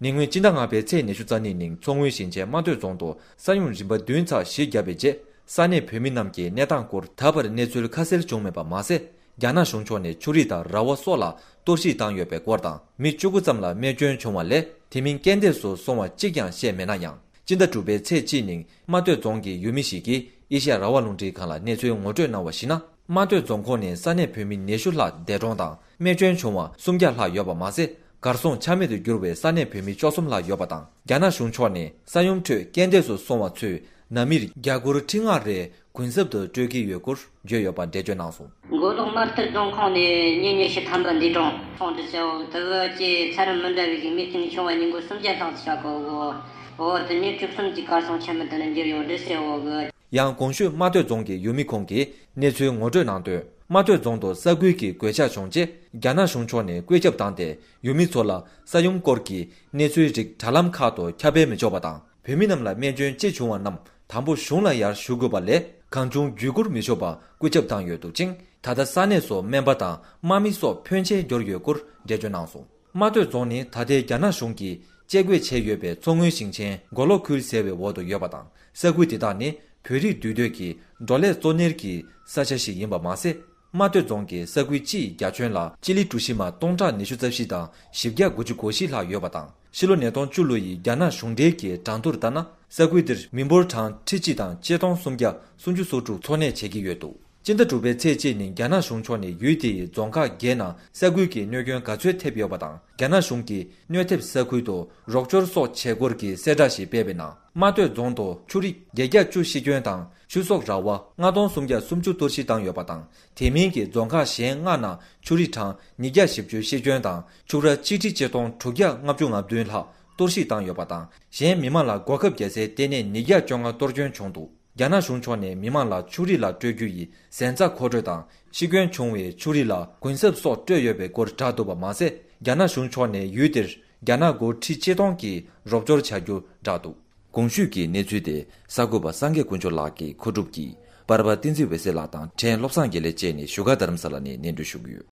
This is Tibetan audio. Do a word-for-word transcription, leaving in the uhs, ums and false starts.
ཉེ་སྔོན་སྤྱི་ཟླ་ལྔ་པའི་ཚེས་ཉི་ཤུ་རྩ་གཉིས་ཉིན་མཚོ་སྔོན་ཞིང་ཆེན་རྨ་སྟོད་རྫོང་དུ་ས་ཡོམ་རིམ་པ་བདུན་ཚེག་བཞི་བརྒྱབ་པའི་རྗེས། ས་གནས་བོད་མི་རྣམས་ཀྱིས་གནས་སྟངས་སྐོར་ད་བར་གནས་ཚུལ་ཁ་གསལ་བྱུང་མེད་པ་མ་ཟད། རྒྱ་ནག་གཞུང་ཕྱོགས་ནས་ཆུ་རིས་དང་ར་བ་སོགས་ལ་གཏོར་བཤིག་བཏང་ཡོད་པའི་སྐོར་དང་། མི་བཅུ་དགུ་ཙམ་ལ་རྨས་སྐྱོན་བྱུང་བ་ལས། དེ་མིན་རྐྱེན་འདས་སུ་སོང་བ་གཅིག་ཀྱང་བཤད་མེད་ན་ཡང་། སྤྱི་ཟླ་དྲུག་པའི་ཚེས་གཅིག་ཉིན་རྨ་སྟོད་རྫོང་གི་ཡུལ་མི་ཞིག་གིས་ཨེ་ཤ་ཡ་རང་དབང་རླུང་འཕྲིན་ཁང་ལ་གནས་ཚུལ་ངོ་སྤྲོད་གནང་བར་གཞིགས་ན། རྨ་སྟོད་རྫོང་ཁོངས་ནས་ས་གནས་བོད་མི་ཉི་ཤུ་ལྷག་འདས་གྲོངས་དང་རྨས་སྐྱོན་བྱུང་བ་སུམ་བརྒྱ་ལྷག་ཡོད་པ་མ་ཟད། གར་སོང་ཆ་མེད་དུ་གྱུར་བའི་ས་གནས་བོད་མི་བཅུ་གསུམ་ལྷག་ཡོད་པ་དང་། རྒྱ་ནག་གཞུང་ཕྱོགས་ནས་ས་ཡོམ་ཁྲོད་རྐྱེན་འདས་སུ་སོང་བ་ཚོའི་ནང་མིར་རྒྱ་སྒོར་ཁྲི་ལྔ་རེ་གུན་གསབ་ཏུ་སྤྲོད་ཀྱི་ཡོད་སྐོར་བརྗོད་ཡོད་པ་འགྲེལ་བརྗོད་གནང་སོང་། མགོ་ལོག་རྨ་སྟོད་རྫོང་ཁོངས་ནས་མི་ཉི་ཤུ་ཐམ་པ་འདས་གྲོངས་སོང་འདྲི་ཟེར་འོ། དེ་གི་ཚད་རིམ་མི་འདྲ་བའི་གི་རྨས་སྐྱོན་བྱུང་བ་ཉིན་གུང་སུམ་བརྒྱ་ལྷག་ཙམ་བྱ་དགོས་གོ། འོ་དེ་མི་བཅུ་གསུམ་གྱི་གར་སོང་ཆ་མེད་དུ་ནི་འགྱུར་ཡོད་འདྲི་ཟེར་འོ་གི། ཡང་གོང་ཞུས་རྨ་སྟོད་རྫོང་གི་ཡུལ་མི་ཁོང་གིས་གནས་ཚུལ་ངོ་སྤྲོད་གནང་དོན། རྨ་སྟོད་རྫོང་དུ་ས་ཁུལ་གྱི་གོད་ཆག་བྱུང་རྗེས། རྒྱ་ནག་གཞུང་ཕྱོགས་ནས་བཀོད་ཁྱབ་བཏང་སྟེ། ཡུལ་མི་ཚོ་ལ་ས་ཡོམ་སྐོར་གྱི་གནས་ཚུལ་རིགས་དྲ་ལམ་ཁག་ཏུ་ཁྱབ་སྤེལ་མི་ཆོག་པ་དང་། བོད་མི་རྣམས་ལ་རྨས་སྐྱོན་ཅི་བྱུང་བ་རྣམས་དང་པོ་གཞུང་ལ་ཡར་ཞུ་དགོས་པ་ལས། གང་བྱུང་བརྒྱུད་བསྐུར་མི་ཆོག་པ་བཀོད་ཁྱབ་བཏང་ཡོད་འདུག་ཅིང་། ད་ལྟ་ས་གནས་སུ་སྨན་པ་དང་དམག་མི་སོགས་ཕོན་ཆེན་འབྱོར་ཡོད་སྐོར་འགྲེལ་བརྗོད་གནང་སོང་། རྨ་སྟོད་རྫོང་ནི་ད་ལྟའི་རྒྱ་ནག་གཞུང་གིས་བཅད་བགོས་བྱས་ཡོད་པའི་མཚོ་སྔོན་ཞིང་ཆེན་མགོ་ལོག་ཁུལ་ཟེར་བའི་འོག་ཏུ་ཡོད་པ་དང་། ས་ཁུལ་དེ་དག་ནི་བོད་རིགས་འདུས་སྡོད་ཀྱི་བགྲོ་གླེང་གཙོ་གཉེར་གྱི་ས་ཆ་ཞིག་ཡིན་པ་མ་ཟད། རྨ་སྟོད་རྫོང་གི་ས་ཁུལ་སྤྱིའི་རྒྱ་ཁྱོན་ལ་སྤྱི་ལེ་གྲུ་བཞི་མ་སྟོང་ཕྲག་ཉི་ཤུ་རྩ་བཞི་དང་བཞི་བརྒྱ་དགུ་བཅུ་གོ་བཞི་ལྷག་ཡོད་པ་དང་། ཕྱི་ལོ་ཉིས་སྟོང་བཅུ་ལོ་ཡི་རྒྱ་ནག་གཞུང་འབྲེལ་གྱི་གྲངས་ཐོར་ལྟར་ན། ས་ཁུལ་འདིར་མི་འབོར་གྲངས་ཁྲི་གཅིག་དང་ཆིག་སྟོང་སུམ་བརྒྱ་སུམ་ཅུ་སོ་དྲུག་འཚོ་གནས་བྱེད་ཀྱི་ཡོད་འདུག་སྤྱི་ཟླ་དྲུག་པའི་ཚེས་གཅིག་ཉིན་རྒྱ་ནག་གཞུང་ཕྱོགས་ནས་ཡུལ་དེ་ཡི་རྫོང་ཁག་བརྒྱད་ནང་ས་ཁུལ་གྱི་གནོད་སྐྱོན་ག་ཚོད་ཐེབས་ཡོད་པ་དང་། རྒྱ་ནག་གཞུང་གིས་གནོད་ཐེབས་ས་ཁུལ་དུ་རོགས་སྐྱོར་སོགས་བྱེད་སྐོར་གྱི་གསལ་བསྒྲགས་ཤིག་སྤེལ་བའི་ནང་། རྨ་སྟོད་རྫོང་དུ་ཆུ་རིས་བརྒྱད་བརྒྱ་བཅུ་ཤི་སྐྱོན་དང་། ཆུ་གསོག་ར་བ་ལྔ་སྟོང་སུམ་བརྒྱ་སུམ་ཅུ་གཏོར་བཤིག་བཏང་ཡོད་པ་དང་། དེ་མིན་གྱི་རྫོང་ཁག་གཞན་ལྔ་ནང་ཆུ་རིས་གྲངས་ཉིས་བརྒྱ་བཞི་བཅུ་ཤི་སྐྱོན་དང་། ཕྱུགས་ར་ཆིག་ཁྲི་ཆིག་སྟོང་དྲུག་བརྒྱ་ལྔ་བཅུ་ང་བདུན་ལྷག་གཏོར་བཤིག་བཏང་ཡོད་པ་དང་། གཞན་མི་མང་ལ་གོ་སྐབས་རྒྱག་སའི་ལྟེ་གནས་ཉིས་བརྒྱ་བཅོ་ལྔ་གཏོར་སྐྱོན་བྱུང་འདུག་རྒྱ་ནག་གཞུང་ཕྱོགས་ནས་མི་མང་ལ་ཆུ་རིས་ལ་སྤྲོད་རྒྱུ་ཡི་གཟན་རྩྭ་མཁོ་སྤྲོད་དང་། ཤི་སྐྱོན་བྱུང་བའི་ཆུ་རིས་ལ་གུན་གསབ་སོགས་སྤྲོད་ཡོད་པའི་སྐོར་བསྒྲགས་འདུག་པ་མ་ཟད། རྒྱ་ནག་གཞུང་ཕྱོགས་ནས་ཡུལ་དེར་རྒྱ་ནག་སྒོར་ཁྲི་ཆིག་སྟོང་གི་རོགས་སྐྱོར་བྱ་རྒྱུ་བསྒྲགས་འདུག་གོང་ཞུས་ཀྱི་གནས་ཚུལ་དེ་གསར་འགོད་པ་སངས་རྒྱས་དཀོན་མཆོག་ལགས་ཀྱིས་མཁོ་སྒྲུབ་ཀྱིས། པར་པ་བསྟན་འཛིན་འོད་ཟེར་ལགས་དང་ཕྲན་བློ་བཟང་དགེ་ལེགས་བཅས་ནས་བཞུགས་སྒར་རྡ་རམ་ས་ལ་ནས་སྙན་སྒྲོན་ཞུ་གི་ཡོད།